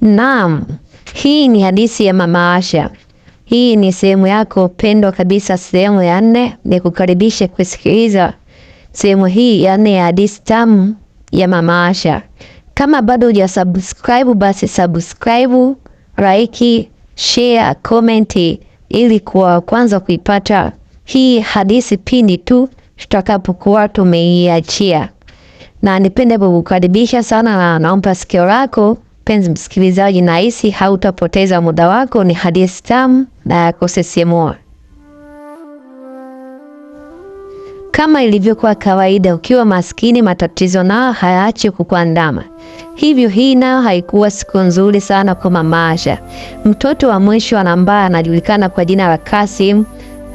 Naam, hii ni hadithi ya Mama Asha. Hii ni sehemu yako pendwa kabisa, sehemu ya nne. Ni kukaribisha kusikiliza sehemu hii ya nne ya hadithi tamu ya Mama Asha. Kama bado hujasubscribe, basi subscribe, like, share, comment ili kuwa kwanza kuipata hii hadithi pindi tu tutakapokuwa tumeiachia. Na nipende kukukaribisha sana na naomba sikio lako mpenzi msikilizaji, nahisi hautapoteza muda wako. Ni hadithi tamu na ya kusisimua. Kama ilivyokuwa kawaida, ukiwa maskini matatizo nao hayaachi kukuandama. Hivyo hii nayo haikuwa siku nzuri sana kwa Mama Asha. Mtoto wa mwisho ambaye anajulikana kwa jina la Kasim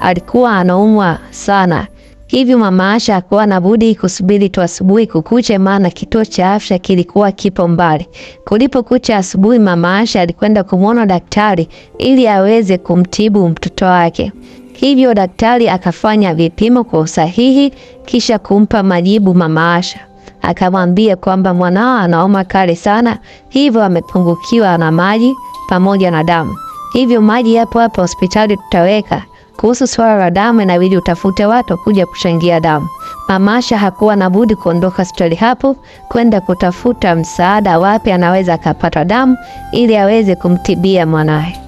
alikuwa anaumwa sana. Hivyo Mama Asha hakuwa na budi kusubiri tu asubuhi kukuche, maana kituo cha afya kilikuwa kipo mbali. Kulipokucha asubuhi, Mama Asha alikwenda kumwona daktari ili aweze kumtibu mtoto wake. Hivyo daktari akafanya vipimo kwa usahihi, kisha kumpa majibu Mama Asha. Akamwambia kwamba mwanao anauma kali sana, hivyo amepungukiwa na maji pamoja na damu. Hivyo maji yapo hapa hospitali tutaweka. Kuhusu swala la damu, inabidi utafute watu kuja kuchangia damu. Mama Asha hakuwa na budi kuondoka hospitali hapo kwenda kutafuta msaada wapi anaweza akapata damu ili aweze kumtibia mwanaye.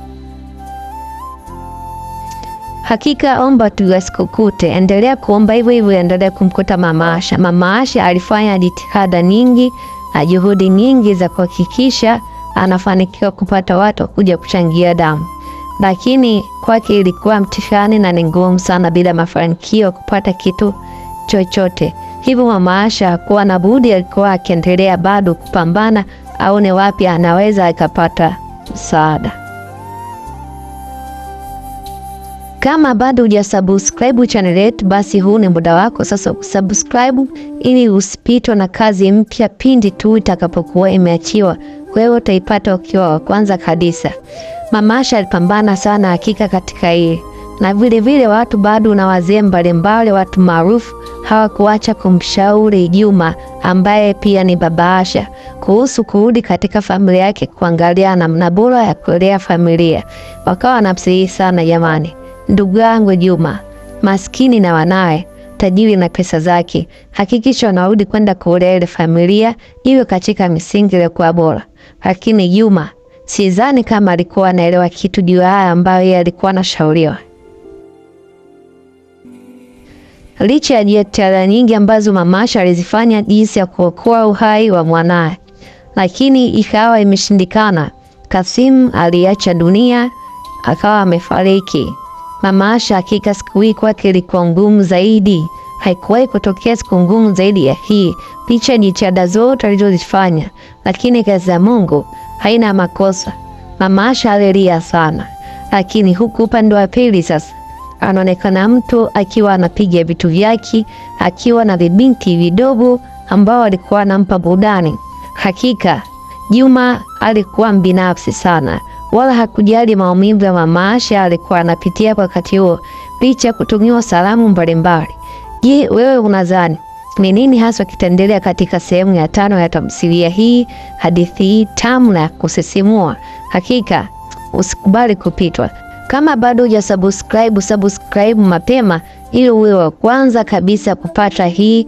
Hakika omba tu asikukute, endelea kuomba hivyo hivyo, endelea kumkuta Mama Asha. Mama Asha alifanya jitihada nyingi na juhudi nyingi za kuhakikisha anafanikiwa kupata watu kuja kuchangia damu, lakini kwake ilikuwa mtihani na ni ngumu sana bila mafanikio kupata kitu chochote. Hivyo Mama Asha hakuwa na budi, alikuwa akiendelea bado kupambana aone wapi anaweza akapata msaada. Kama bado hujasubscribe channel yetu, basi huu ni muda wako sasa kusubscribe ili usipitwe na kazi mpya pindi tu itakapokuwa imeachiwa. Wewe utaipata ukiwa wa kwanza kabisa. Mama Asha alipambana sana hakika katika hii, na vile vile watu bado na wazee mbalimbali, watu maarufu hawakuacha kumshauri Juma ambaye pia ni baba Asha kuhusu kurudi katika familia yake, kuangalia namna bora ya kulea familia. Wakawa wanamsihi sana, jamani, ndugu yangu Juma, maskini na wanawe, tajiri na pesa zake, hakikisha wanarudi kwenda kulea ile familia iwe katika misingi iliyokuwa bora. Lakini Juma sidhani kama alikuwa anaelewa kitu juu ya haya ambayo yeye alikuwa anashauriwa. Licha ya jitihada nyingi ambazo Mama Asha alizifanya jinsi ya kuokoa uhai wa mwanaye, lakini ikawa imeshindikana. Kasim aliacha dunia akawa amefariki. Mama Asha hakika siku hii kwake ilikuwa ngumu zaidi. Haikuwahi kutokea siku ngumu zaidi ya hii. Licha ya jitihada zote alizozifanya, lakini kazi ya Mungu haina makosa. Mama Asha alilia sana, lakini huku upande wa pili sasa anaonekana mtu akiwa anapiga vitu vyake akiwa na vibinti vidogo ambao alikuwa anampa burudani. Hakika Juma alikuwa mbinafsi sana, wala hakujali maumivu ya Mama Asha alikuwa anapitia kwa wakati huo, licha ya kutumiwa salamu mbalimbali. Je, wewe unadhani ni nini haswa kitaendelea katika sehemu ya tano ya tamthilia hii, hadithi hii tamu na kusisimua? Hakika usikubali kupitwa. Kama bado hujasubscribe, subscribe mapema ili uwe wa kwanza kabisa kupata hii